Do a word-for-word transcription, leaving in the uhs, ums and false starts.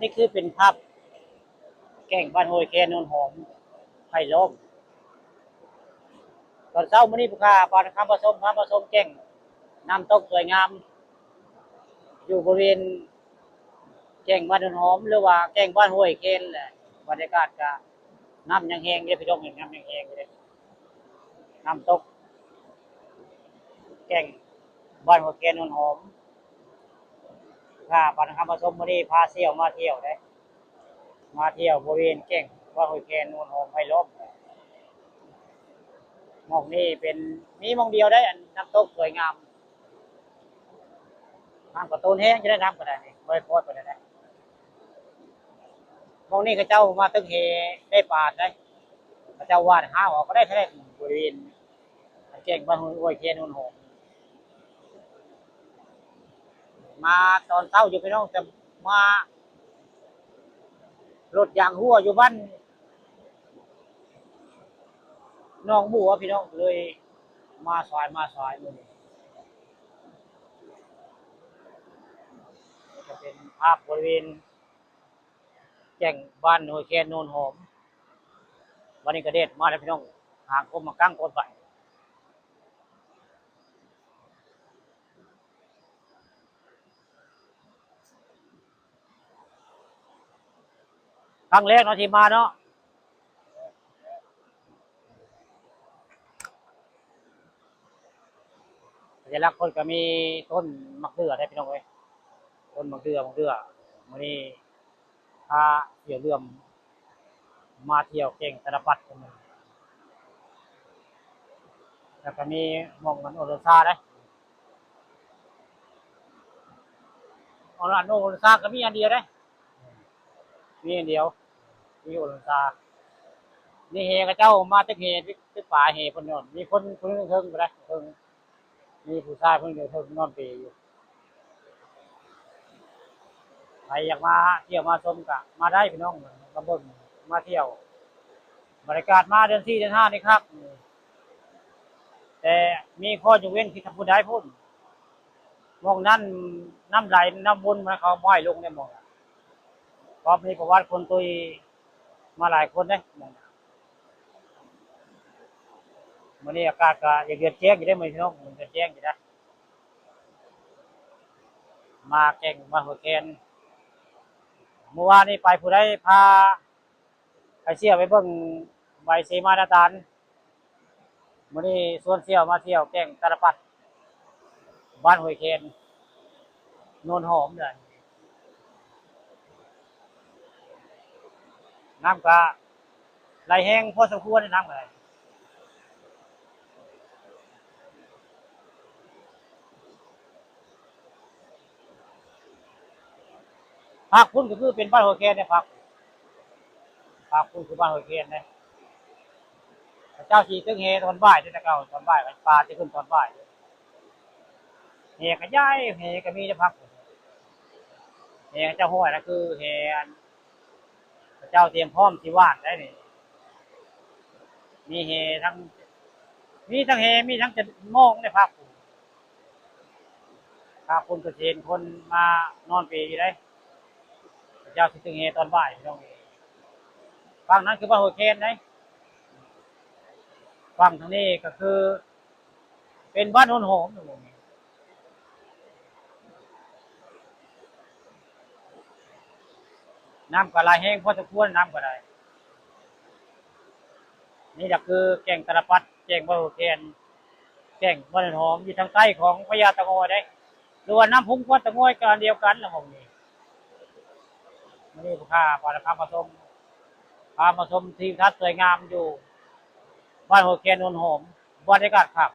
นี่คือเป็นภาพแก่งบ้านห้วยแคน โนนหอม ไผ่ล้อม ตอนเช้ามื้อนี้ผู้ข้าปานคำผสม พามาชมแก่งน้ำตกสวยงาม อยู่บริเวณแก่งบ้านโนนหอม หรือว่าแก่งบ้านห้วยแคนแหละ บรรยากาศก็น้ำยังแฮงเด้อพี่น้อง น้ำยังแฮงอยู่เด้อ น้ำตกแก่งบ้านห้วยแคน โนนหอม ข้าปานคำผสมมื้อนี้พาเสี่ยวมาเที่ยวเด้ มาเที่ยวบริเวณแก่งบ้านห้วยแคน โนนหอม ไผ่ล้อม หม่องนี้เป็น มีหม่องเดียวได้ อันน้ำตกสวยงาม น้ำก็โตนแฮงจะได้ น้ำก็ได้นี่ บ่ได้ปอดปานใดนะ หม่องนี้เขาเจ้ามาตึกแหได้ปลาได้ เขาเจ้าหว่านหาออกก็ได้เท่าใด บริเวณแก่งบ้านห้วยแคน โนนหอม มาตอนเช้าอยู่พี่น้อง แต่มา รถยางรั่วอยู่บ้านหนองบัวพี่น้อง เลยมาสาย มาสายมื้อนี้ จะเป็นภาพบริเวณแก่งบ้านห้วยแคน โนนหอม วันนี้ก็แดดมาแล้วพี่น้อง หางคมมากั้งโคตรไป ครั้งแรกเนาะที่มาเนาะ สัญลักษณ์เพิ่นก็มีต้นมะเดื่อได้พี่น้องเอ้ย ต้นมะเดื่อ มะเดื่อ มื้อนี้พาเสี่ยวเหลื่อมมาเที่ยวแก่งตาลปัด แล้วก็มีหม่องมันโอโลซาได้ อันโอโลซาก็มีอันเดียวได้ มีอันเดียว มีโอโลซา นี่แหเขาเจ้ามาตึกแห ตึกปลาแหเพิ่นนอน มีคน คนหนึ่งเทิงไปได้เทิง มีผู้ชายคนเดียวเทิงนอนเปรอยู่ ใครอยากมาเที่ยวมาชมก็มาได้พี่น้อง มาเบิ่ง มาเที่ยว บรรยากาศมาเดือนสี่ เดือนห้านี่คัก แต่มีข้อยกเว้นที่ถ้าผู้ใดพูด หม่องนั้นน้ำไหล น้ำวนมันเขาบ่ให้ลงในหม่องนั้น เพราะมีประวัติคนตุยมาหลายคนเด้หม่องนั้น มื้อนี้อากาศก็ยังเดือดแจ้งอยู่ได้มื้อนี้เนาะ มันเดือดแจ้งอยู่นะ มาแก่งมาห้วยแคน เมื่อวานนี้ไปผู้ใดพา ไปเสี่ยวไปเบิ่งใบเสมานาตาล มื้อนี้ชวนเสี่ยวมาเที่ยวแก่งตาลปัด บ้านห้วยแคน โนนหอมเด้อ น้ำก็ไหลแฮงพอสมควร น้ำก็ไหล ภาคพุ้นก็คือเป็นบ้านห้วยแคนเนี่ย ภาค ภาคพุ้นคือบ้านห้วยแคนเนี่ย พระเจ้าสิตึงแหตอนบ่าย แต่เก่าตอนบ่าย ปลาสิขึ้นตอนบ่าย แหก็ย้าย แหก็มีแต่ภาคพุ้น แหเจ้าห้วยนะคือแหอัน พระเจ้าเตรียมพร้อมสิหว่านได้นี่ มีแหทั้ง มีทั้งแห มีทั้งจะมองในภาคพุ้น ภาคพุ้นก็สิเห็นคนมานอนเปอยู่ได้ พระเจ้าสิตึงแหตอนบ่ายพี่น้องเอ้ย ฝั่งนั้นคือบ้านห้วยแคนเด้ ฝั่งทางนี้ก็คือ เป็นบ้านโนนหอม น้ำก็ไหลแฮงพอสมควร น้ำก็ได้ นี่แหละคือแก่งตาลปัด แก่งบ้านห้วยแคน แก่งบ้านโนนหอม อยู่ทางใต้ของพญาเต่างอยเด้ หรือว่าน้ำพุงวัดเต่างอยก็อันเดียวกันนะหม่องนี้ มื้อนี้ผู้ข้าปานคำผสม พามาชมทิวทัศน์สวยงามอยู่บ้านห้วยแคน โนนหอม บรรยากาศคัก